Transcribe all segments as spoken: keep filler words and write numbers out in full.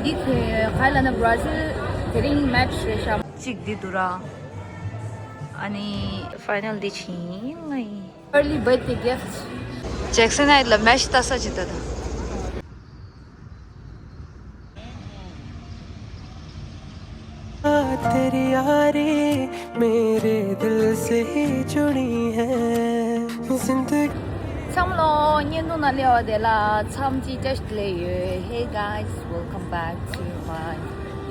འདི་དེ་ག་ལ་ན་Brazil དེ་རིང་match རེད་ཤག་གཅིག་འདི་འདུག་ར། ཨ་ནི་final འདི་ཕྱིན་ལ་ཡིན། Early birthday gift. Jackson Heights ལ་match ལྟ་ས་ཅིག་ལྟ་དང་། तेरी यारी मेरे दिल से ही जुड़ी है जिंदगी ཚང་མ་ལོ་བརྙན་ཐུང་ནང་སླེབས་པ་དེ་ལ་འཚམས་འདྲི་བཀྲ་ཤིས་བདེ་ལེགས་ཡོད། Hey guys, welcome back to my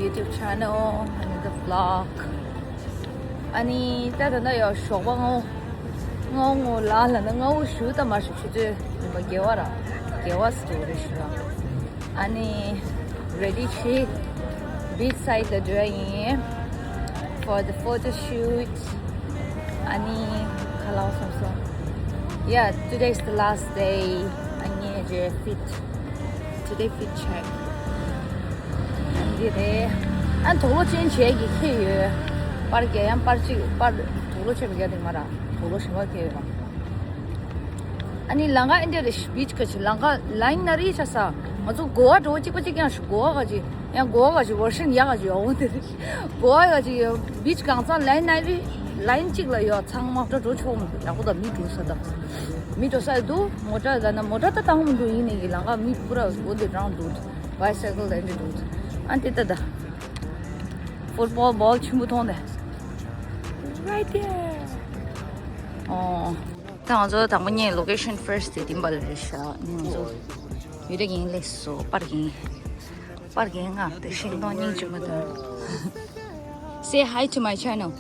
YouTube channel, another vlog. ཨ་ནི་ད་ད་ནི་ཡོ་ཞོགས་པ་སྔ་པོ་སྔ་པོ་ལ་ལ་ན་སྔ་པོ་ཞུ་ད་མ་ཞུ་ཆུ་ཚོད་ཉི་མ་བརྒྱད་པ་ར་བརྒྱད་པ་ཙམ་རེད་ཞུ་ར། ཨ་ནི་ready བྱས་beach side ལ་འགྲོ་ཡ་ཡིན། For the photo shoot. ཨ་ནི་ཁ་ལག་སོང་སོང་། Yeah, today is the last day. ཨ་ནི་རྗེས་fit. Today fit check. འདི་རེད། ཨ་དུག་ལོག་ཅན་བྱས་ཀྱི་ཁྱེར་ཡོད། པར་རྒྱག་ཡང་པར་གཅིག་པར་དུག་ལོག་ཅན་རྒྱག་དེ་མ་ར་དུག་ལོག་ཞིམ་པ་ཁྱེར་ཡོད་ར། ཨ་ནི་ལམ་ཁ་ཨེ་འདྲ་རེད། beach ག་ཅིག་ལམ་ཁ་line ན་རེད་ཤག་ས། ང་ཚོ་གོ་བ་འགྲོ་གཅིག་པ་གཅིག་ཀྱང་ཤི་གོ་བ་ག་ཅིག་ཡང་གོ་བ་ག་ཅིག་version ཡག་ག་ཅིག་ཡོང་དེ་རེད། གོ་བ་ག་ཅིག་beach གང་ཚང་line ན་རེད། line གཅིག་ལ་ཡོད། ཚང་མ་འགྲོ་འགྲོ་ཆོག་མི་འདུག་ཡག་པོ་དང་མི་འགྲོ་ས་དང་མི་འགྲོ་ས་འདུག་མོ་ཊ་ལ་ན་མོ་ཊ་ད་བཏང་མི་འདུག་ཡིན་ནའི་གི་ལམ་ཁ་མི་པུ་ར་འོ་དེ་རང་འདུག bicycle དེ་འདྲ་འདུག་ཨ་འདི་ལྟ་ད། football ball ཆེན་པོ་མཐོང་དེ། Right there. ཨོ། ད་ང་ཚོ་དང་པོ་ཉིད་location first དེ་དིམ་པ་ལ་རེད་ཤག་ང་ཚོ་ཡུལ་དེ་གིན་ལས་སོ་པར་གིན་པར་གིན་ང་དེ་ཤིང་སྡོང་སྙིང་རྗེ་མོ་དང་། Say hi to my channel.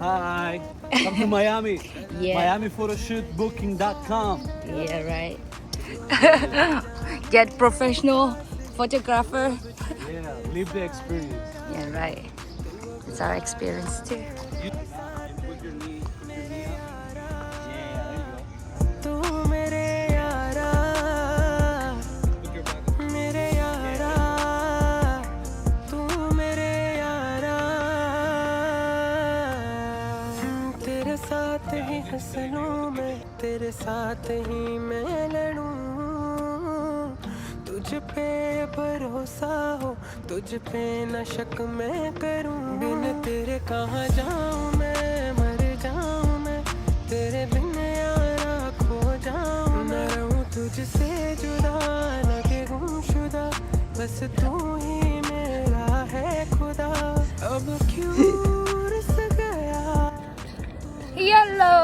Hi. Come to Miami. Yeah. Miami photoshoot booking dot com. Yeah, right. Get professional photographer. Yeah, live the experience. Yeah, right. It's our experience too. तू मेरे यारा, मेरे यारा, तू मेरे यारा। तेरे साथ ही हंस लूं मैं, तेरे साथ ही मैं लड़ूं। तुझ पे भरोसा हो, तुझ पे न शक मैं करूं। बिन तेरे कहाँ जाऊं मैं, मर जाऊं मैं। तेरे बिन यारा खो जाऊं मैं। ना रहूं तुझसे जुदा, लगे गुमशुदा। बस तू ही मेरा है खुदा। अब क्यों रुस गया? Hello,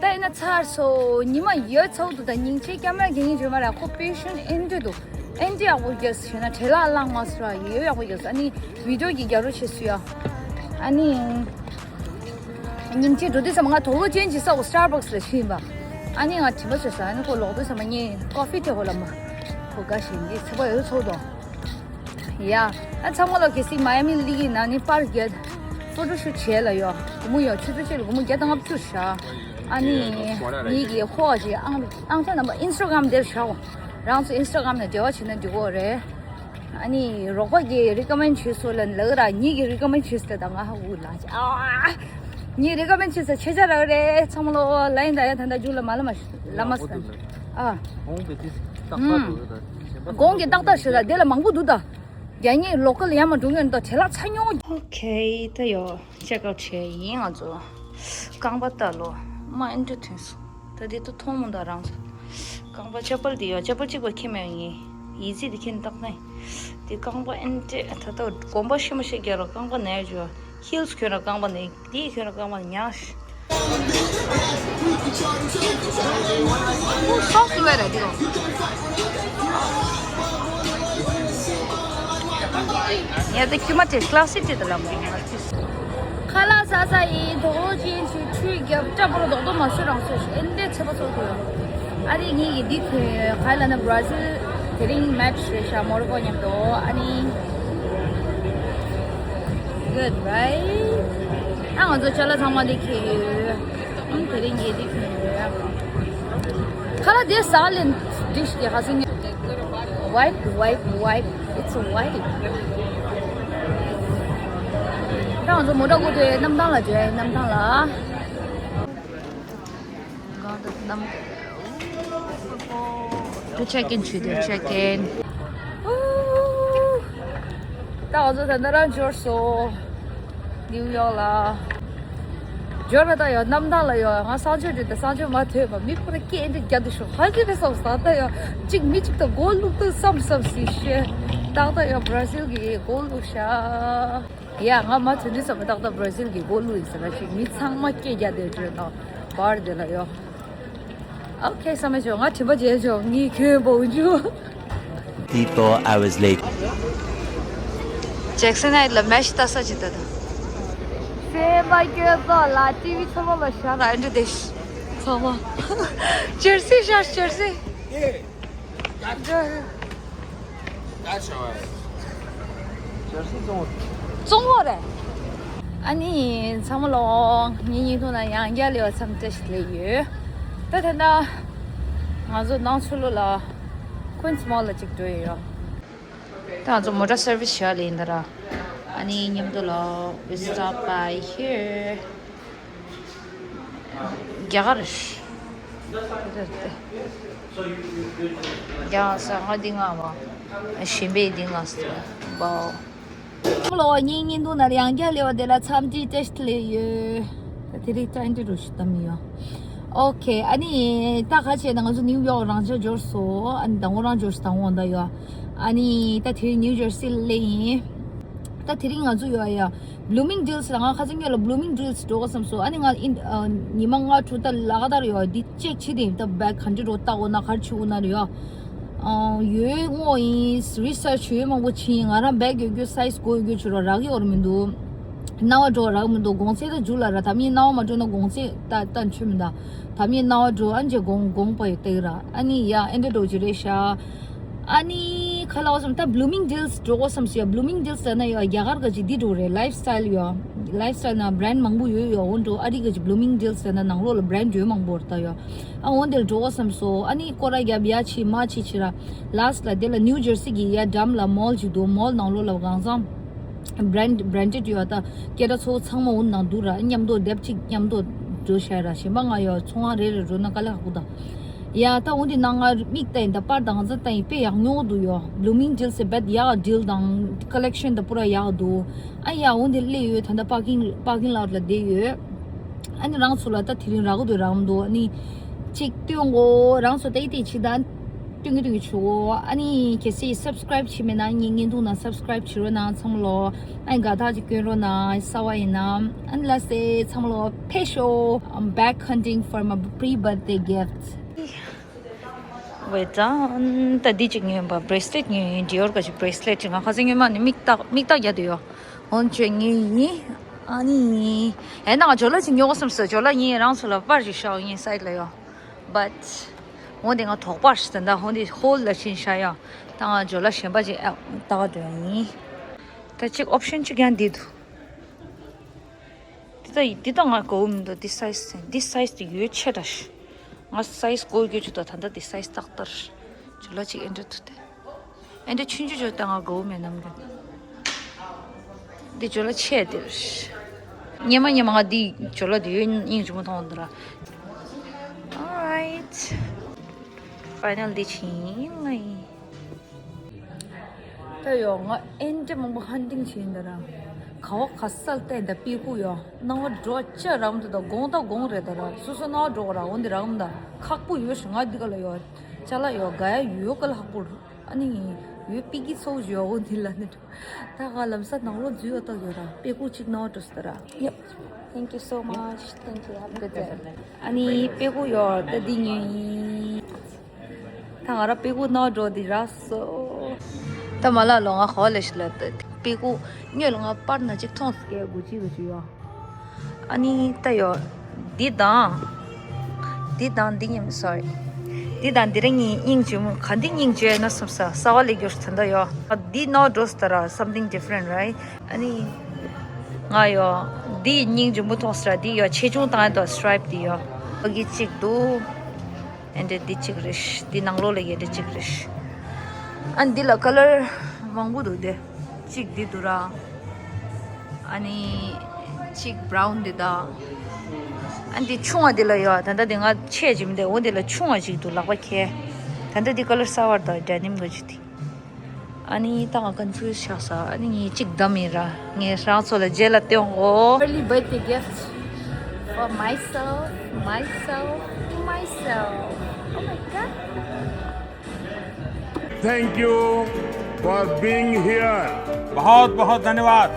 ད་ཡིན་ན་ཚར་སོང་། ཉི་མ་ཡོད་ཚོགས་འདུག་ད་སྙིང་རྗེ་སྐྱ་མ་རྒན་ཡིན་བརྗོད་མ་ར་ཁོ་patient ཨེ་འདྲ་འདུག་ཨེ་འདྲ་ཡག་པོ་རྒྱག་ཟེར་ན་བྲེལ་ལ་བླངས་མ་སོང་ར་ཡོད་ཡག་པོ་རྒྱག་ཟེར། ཨ་ནི་video གི་རྒྱག་རོགས་བྱེད་སུ་ཡ། ཨ་ནི་སྙིང་རྗེ་འགྲོ་དུས་ཙམ་ང་དོག་ལོ་ཅན་གྱི་ས་འོ་Starbucks ལ་ཕྱིན་པ། ཨ་ནི་ང་དྲི་མ་བྱས་སོང་། ཨ་ནི་ཁོ་ལོག་དུས་ཙམ་ངས་coffee དེ་ཧོ་ལ་མ་ཁོ་དགའ་ཞིང་འདི་ཚེ་པ་ཡོད་ཚོགས་དོ། ཡ། ཨ་ཚང་མ་ལོ་གལ་སྲིད་མ་ཡ་མི་ལི་གི་ནང་ནས་པར་རྒྱག་ཕོ་ཊོ་ཤུ་ཊི་བྱས་ལ་ཡོ། སྒོར་མོ་ཡོ་ཆུ་ཚོད་གཅིག་ལ་སྒོར་མོ་བརྒྱ་དང་ལྔ་བཅུ་བཞག་ཨ་ནི་ངེད་ཀྱི་ཧོ་ཅིག་ཨང་ཨང་ཆ་ནམ་པར་Instagram དེར་བཞག་རང་ཚོ་Instagram ནས་འབྲེལ་བ་བྱེད་ན་འགྲིག་གོ་རེད། ཨ་ནི་རོགས་པ་གིས་recommend བྱས་སོ་ལ་ལག་ར་ངེད་ཀྱི་recommend བྱས་སོ་ད་ང་ཧ་གོ་ལ་ཨ། ངས་recommend བྱས་སོ་ཆེ་ཆ་རག་རེད། ཚང་མ་ལོ་ལ་ཡིན་ད་ཡ་ད་ད་རྒྱུག་ལ་མ་ལ་མ་ལ་མ་སོ་ཨ། གོང་གི་ཏག་ཏག་འདུག་ད། གོང་གི་ཏག་ཏག་ཞིག་ལ་དེ་ལ་མང་པོ་འདུག་ད། རྒྱ་ཉིད་local ཡར་མར་འགྲོ་མཁན་དང་བྲེལ་ལ་ཚ་ཉུང་། Okay ད་ཡོ་check out བྱས་ཡིན་ང་ཚོ། རྐང་པ་ལྟ་ལོ། མ་ཨེ་འདྲ་ཐོན་སོང་། ད་འདི་ད་མཐོང་མོ་ད་རང་ཚོ། རྐང་པ་ཆ་པལ་འདི་ཡོ་ཆ་པལ་གཅིག་པ་ཁྱེར་མེད་ཡིན། ཡིད་ཆེས་འདི་ཁྱེར་ཏག་ནས། འདི་རྐང་པ་ཨེ་འདྲ་ད་ལྟ་གོམ་པ་ཤི་མ་ཤི་རྒྱག་རོགས་རྐང་པ་ན་ཡོ་ཇོ། Heels གྱོན་ར་རྐང་པ་ནས་དེའི་གྱོན་ར་རྐང་པ་ནས་ཉག་ཤི། སོགས་སུ་བས་ར་དེ་གོ། ངས་དེ་ཁྱི་མ་དེ་classic དེ་དུ་ལ་མོ། ཁ་ལག་ཟ་ས་ཡིན། དོག་ཅན་ཞིག་ཁྲུས་རྒྱབ་སྐྲ་པོ་ར་རྡོག་རྡོག་མ་བཟོས་རང་བཟོས་ཤིག་ཨེ་འདྲའི་ཚེ་པ་ཚོ་དུ། ཨ་རི་ངེད་ཀྱི་འདི་ཁོས་ག་ལ་ན་Brazil དེ་རིང་match རེད་ཤག་མོ་རོ་ཀོ་མཉམ་དུ། ཨ་ནི་good, right? ཨ་ང་ཚོ་ཅ་ལག་ཚང་མ་འདི་ཁྱེར་ཡོད། ཨམ་དེ་རིང་ངེད་འདི་ཁྱེར་ཡོད། ཁ་ལག་དེ་ཟ་ལེན་dish དེ་ཧ་སེ་ངེ། Wipe, wipe, wipe. It's a wipe. ད་ང་ཚོ་མོ་ཊ་སྒུག་དེ་གནམ་ཐང་ལ་འགྲོ་ཡ་ཡིན། གནམ་ཐང་ལ། གང་དུ་གནམ། To check in བྱེད་དུས་check in. Ooh. ད་ང་ཚོ་ད་ནི་རང་འབྱོར་སོང་། ནིའུ་ཡོག་ལ། འབྱོར་བ་ད་ཡོད་གནམ་ཐང་ལ་ཡོད། ང་གསང་སྤྱོད་འདྲི་ད་གསང་སྤྱོད་མ་ཐོས་པ་མི་ཁོ་ར་སྐད་འདི་རྒྱ་དུ་ཤོག་ཧ་ཅི་རེ་བསམ་ས་ད་ཡོད་གཅིག་མི་གཅིག་ད་མགོ་བླུག་ཏུ་བསམ་བསམ་སི་ཤེ། ཏག་ཏག་ཡོད་བར་ཟིལ་གྱི་མགོ་བླུག་ཤ། ཡ་ང་མ་ཐོན་དུས་ཙམ་པ་ཏག་ཏག་བར་ཟིལ་གྱི་མགོ་བླུག་ཡིན་ཟེར་ར་ཅིག་མི་ཚང་མ་སྐད་རྒྱ་དེ་བརྗོད་ན་བར་དེ་ལ་ཡོད། ཨོ་ཁེ་བསམ་མེད་བྱུང་། ང་དྲན་པ་བརྗེད་བྱུང་། ངའི་ཁྱོད་བོ་འཇུ། Three, four hours later. ཇེག་སན་ཧའིཊ་ལ་མེ་ཤི་ལྟ་ས་ཅི་ལྟ་དང་། སེམས་པ་སྐྱོ་ཙོག་ལ་ཊི་ཝི་ཚོ་ལོ་ལ་ཤར་ར་འདྲི་དེ་ཤི། ཚང་མ་ཇར་སི་ཤར་ཇར་སི། ད་ཆ་བ་རེད། ཇར་སི་བཙོང་བ་རེད། ཨ་ནི་ཚང་མ་ལོ། ངའི་བརྙན་ཐུང་ན་ཡང་བསྐྱར་སླེབས་པ་འཚམས་འདྲི་ཞིག་སླེབས་ཡོད། ད་ད་ལྟ་ང་ཚོ་ནང་ཆུ་ལོ་ལ་ཀུན་སི་མོལ་ལ་ཅིག་འགྲོ་ཡི་ཡོད། ད་ང་ཚོ་མོ་ཊ་སར་བི་སི་བྱ་ལ་ཡིན་ད་ར། ཨ་ནི་མཉམ་དུ་ལོ། We stop by here. རྒྱ་གར། རྒྱ་གར་ས་ང་འདི་ང་བ། གཞན་པའི་འདི་ང་ས་བའོ། ལོ་ངའི་བརྙན་ཐུང་ནར་ཡང་བསྐྱར་སླེབས་པ་དེ་ལ་འཚམས་འདྲི་བཀྲ་ཤིས་བདེ་ལེགས་ཡོད། ད་དེ་རིང་ཅང་འདྲི་རུ་ཞིག་བཏང་མི་ཡོད། ཨོ་ཁེ། ཨ་ནི་ད་ག་བྱས་ན་ང་ཚོ་ནིའུ་ཡོག་རང་ཆ་འབྱོར་སོང་། ཨ་ནི་དང་པོ་རང་འབྱོར་སོང་དང་པོ་འོང་ད་ཡོད། ཨ་ནི་ད་དེ་རིང་ནིའུ་ཇར་སི་ལ་སླེབས་ཡིན། ད་དེ་རིང་ང་ཚོ་ཡོད་ཡ། Bloomingdale's ལ་ང་ཁ་སང་ཉོ་ལ་Bloomingdale's འགྲོ་ག་བསམ་སོང་། ཨ་ནི་ང་ཨིན་ཨ་ཉི་མ་ལྔ་དྲུག་ད་ལ་ག་དར་ཡོད་འདི་ཅེག་བྱེད་དེ་ཡིན། ད་བེག་ག་འདྲ་རོ་བཏགས་འོ་ན་ག་རེ་བྱེད་འོ་ན་རེད་ཡ། ཨ་ཡོད་ངོ་ཡིན། རི་སར་ཆི་ཡོད་མང་པོ་བྱིན་ཡིན། ང་རང་བེག་ཡོད་རྒྱུ་སའི་ཛི་དགོས་ཡོད་རྒྱུ་བྱུ་རོ་རག་ཡོད་ར་མི་འདུག་རྣ་བ་འགྲོ་རག་མི་འདུག་གོང་ཚད་ད་འཇུ་ལ་ར་ད་མི་རྣ་བ་མ་འགྲོ་ན་གོང་ཚད་ད་ད་ཆུ་མི་ད། ད་མི་རྣ་བ་འགྲོ་ཨ་ནི་གོང་གོང་པ་ཡོད་ཏེ་ར། ཨ་ནི་ཡ་ཨེ་འདྲ་འགྲོ་རྒྱུ་རེད་ཤག་ཨ་ནི་ཁ་ལག་བསམ་ད་Bloomingdale's འགྲོ་གོ་བསམ་སོང་ཡ། Bloomingdale's ཟེར་ན་ཡ་རྒྱ་གར་ག་ཅིག་འདི་འགྲོ་རེད། ལའིཕ་སི་ཊལ་ཡ། ལའིཕ་སི་ཊལ་ན་བྷ་རན་ཌི་མང་པོ་ཡོད་ཡ། འོ་འགྲོ་ཨ་རི་ག་ཅིག་Bloomingdale's ཟེར་ན་ནང་ལོགས་ལ་བྷ་རན་ཌི་ཡོད་མང་པོ་རེད་ད་ཡ། ཨ་འོ་འདིར་འགྲོ་གོ་བསམ་སོང་། ཨ་ནི་སྐོར་ར་རྒྱབ་ཡ་ཆི་མ་ཆི་ཆི་ར། ལ་སི་ཊི་ལ་དེ་ལ་ནིའུ་ཇར་སི་གི་ཡ་འགྲམ་ལ་མོལ་ཅིག་འདུག་མོལ་ནང་ལོགས་ལ་གང་ཚང་བྷ་རན་ཌི་བྷ་རན་ཌེ་ཌི་ཡོད་ད། སྐད་གྲགས་ཚོ་ཚང་མ་འོ་ནང་འདུག་ར། མཉམ་དུ་དེབ་ཅིག་མཉམ་དུ་འགྲོ་བྱས་ར། གཞན་པ་ང་ཡོད་ཚོང་ཁང་རེ་རེ་འགྲོ་ན་དཀའ་ལས་ཁག་པོ་ད། ཡ་ད་འོ་འདི་ནང་ང་མིག་ལྟ་ཡིན་ད། པར་དང་གང་ཚང་ལྟ་ཡིན་དཔེ་ཡག་ཉོ་འདུག་ཡོད། Bloomingdale's ཟེར་བེད་ཡག་ཌིལ་དང་ཀ་ལེག་ཤན་ད་པུ་ར་ཡག་འདུག་ཨ་ཡ་འོ་འདི་སླེབས་ཡོད། ད་ལྟ་པར་ཀིང་པར་ཀིང་ལོཊ་ལ་བསྡད་ཡོད། ཨ་ནི་རང་ཚོ་ལ་ད་དེ་རིང་རག་གི་འདུག་རག་མི་འདུག་ཨ་ནི་ཅིག་སྟོན་གོ་རང་ཚོ་ད་ཡི་དེ་ཅི་ད་སྟོན་གི་སྟོན་གི་ཆུ་གོ་ཨ་ནི་གལ་སྲིད་སབ་སི་ཀ་རེབ་བྱས་མེད་ན་ངའི་བརྙན་ཐུང་ནང་སབ་སི་ཀ་རེབ་བྱེད་རོགས་གནང་ཚང་མ་ལོ། ཨ་ནི་དགའ་རྟགས་ཅིག་སྐྱོན་རོགས་གནང་གསར་པ་ཡིན་ན། ཨ་ནི་ལ་སེ་ཚང་མ་ལོ་ཕེབས་ཤོག I'm back hunting for my pre-birthday gift. We're done. ད་འདི་གཅིག་ཉོས་པ་བྷི་རེ་སི་ལེཊ་ཉོས་ཡིན། ཌི་ཨོར་ག་ཅིག་བྷི་རེ་སི་ལེཊ་ཅིག་ང་ཁ་སང་ཉོས་མ་ནི་མིག་ལྟག་མིག་ལྟག་རྒྱག་དུ་ཡོད། འོན་ཆོས་ངའི་ཡིན། ཨ་ནི། ཡིན་ན་ང་ཇོ་ལ་ཅིག་ཉོ་གོ་བསམ་སོང་། ཇོ་ལ་ཡིན་རང་ཚོ་ལ་པར་ཞིག་ཤོག་ཡིན་སའིད་ལ་ཡོད། བཊ། འོན་ཏེ་ང་དོགས་པ་ཞིག་ད་ལྟ་འོན་ཏེ་ཧོལ་ལ་ཕྱིན་ཤ་ཡོད། ད་ང་ཇོ་ལ་གཞན་པ་ཅིག་ཨ་ལྟ་ག་འགྲོ་ཡིན། ད་ཅིག་ཨོབ་ཤན་ཅིག་ཡང་འདི་འདུག་འདི་ད་འདི་ད་ང་དགའ་བོ་མི་འདུག་འདི་སའིཛ་འདི་སའིཛ་དེ་ཡོད་ཆེ་དྲགས། ང་སའིཛ་དགོས་རྒྱུ་ཆུ་ད་ད་ལྟ་འདི་སའིཛ་ཏག་ཏག་རེད། ཇོ་ལ་ཅིག་ཨེ་འདྲ་འདུག་སྟེ། ཨེ་འདྲ་ཆུང་ཆུང་ཆུང་ད་ང་དགའ་བོ་མེད་ནམ་རྒྱུན། འདི་ཇོ་ལ་ཆེ་དེ་རེད། སྙེ་མ་སྙེ་མ་ང་འདི་ཇོ་ལ་དེ་ཡོད་སྙིང་རྗེ་མོ་མཐོང་འདི་ར། Alright. Final འདི་ཕྱིན་ལ་ཡིན། ད་ཡོ་ང་ཨེ་འདྲ་མང་པོ་ཧན་ཊིང་བྱས་ཡིན་ད་ར། ག་བ་ག་ས་ལ་བལྟས་ད་པི་ཀུ་ཡོ། སྣང་བ་འགྲོ་ཅི་རག་མི་འདུག་ད་དགོང་དག་དགོང་རེད་ད་ར། སོ་སོ་སྣང་བ་འགྲོ་ག་ར་འོ་འདི་རག་མི་ད། ཁག་པོ་ཡོད་ཞུ་ང་འདི་ག་ལ་ཡོ། ཅ་ལག་ཡོ་ག་ཡ་ཡོད་ག་ལ་ཁག་པོ་རུ། ཨ་ནི་ཡོད་པི་ཀི་ཚོགས་ཞུ་ཡོ་འོ་འདི་ལ་ནི་འགྲོ། ད་ག་ལམ་སང་ནང་ལོགས་འཛུལ་ཡོ་ད་ཡོ་ར། པི་ཀུ་གཅིག་སྣང་བ་འགྲོ་སོང་ད་ར། Yep. Thank you so much. Thank you. Have a good day. ཨ་ནི་པི་ཀུ་ཡོ་ད་འདི་ཉོས་ཡིན། ད་ང་ར་པི་ཀུ་ནོར་འགྲོ་འདི་རག་སོ། ད་མ་ལ་ལོ་ང་ཧོ་ལེ་ཤི་ལ་ད་པི་ཀུ་ཉོས་ལ་ང་པར་ན་ཅིག་མཐོང་སྐད་དགུ་ཅི་དགུ་ཅི་ཡོ། ཨ་ནི་ད་ཡོ། འདི་དང་། འདི་དང་འདི་ཉིམ་སོ་རི། འདི་དང་འདི་རིང་ཉིན་སྙིང་རྗེ་མོ་ག་འདི་སྙིང་རྗེ་ན་སོམ་ས་གསར་པ་ལས་སྒྱུར་ཚན་ད་ཡོ། འདི་ནོར་འགྲོ་སྟ་ར་something different, right? ཨ་ནི། ང་ཡོ། འདི་སྙིང་རྗེ་མོ་མཐོང་སྟ་ར་འདི་ཡོ་ཆེ་ཆུང་བཏང་ཡ་དོ་སི་ཊི་རའིབ་འདི་ཡོ། ཨ་གི་གཅིག་འདུག་ཨེ་འདྲ་འདི་གཅིག་རེད། འདི་ནང་ལོགས་ལ་ཡོད་འདྲ་གཅིག་རེད། ཨ་འདི་ལ་ཀ་ལར་མང་པོ་འདུག་སྟེ། གཅིག་འདི་འདུག་ར། ཨ་ནི་གཅིག་བྷ་རའུན་འདི་དང་། ཨ་འདི་ཆུང་བ་འདི་ལ་ཡོད། ད་ལྟ་འདི་ང་ཆེ་ཅིག་མི་འདུག་འོ་འདི་ལ་ཆུང་བ་ཅིག་འདུག་ལག་པ་ཁྱེར། ད་ལྟ་འདི་ཀ་ལར་གསར་པ་དང་ཌེ་ནིམ་ག་ཅིག་འདི། ཨ་ནི་ད་ང་confuse་ཆགས་སོང་། ཨ་ནི་ངས་གཅིག་བདམས་ཡིན་ར། ངས་རང་ཚོ་ལ་རྗེས་ལ་སྟོན་གོ། Early birthday gift for myself, myself, myself. Oh my god. Thank you for being here. बहुत बहुत धन्यवाद।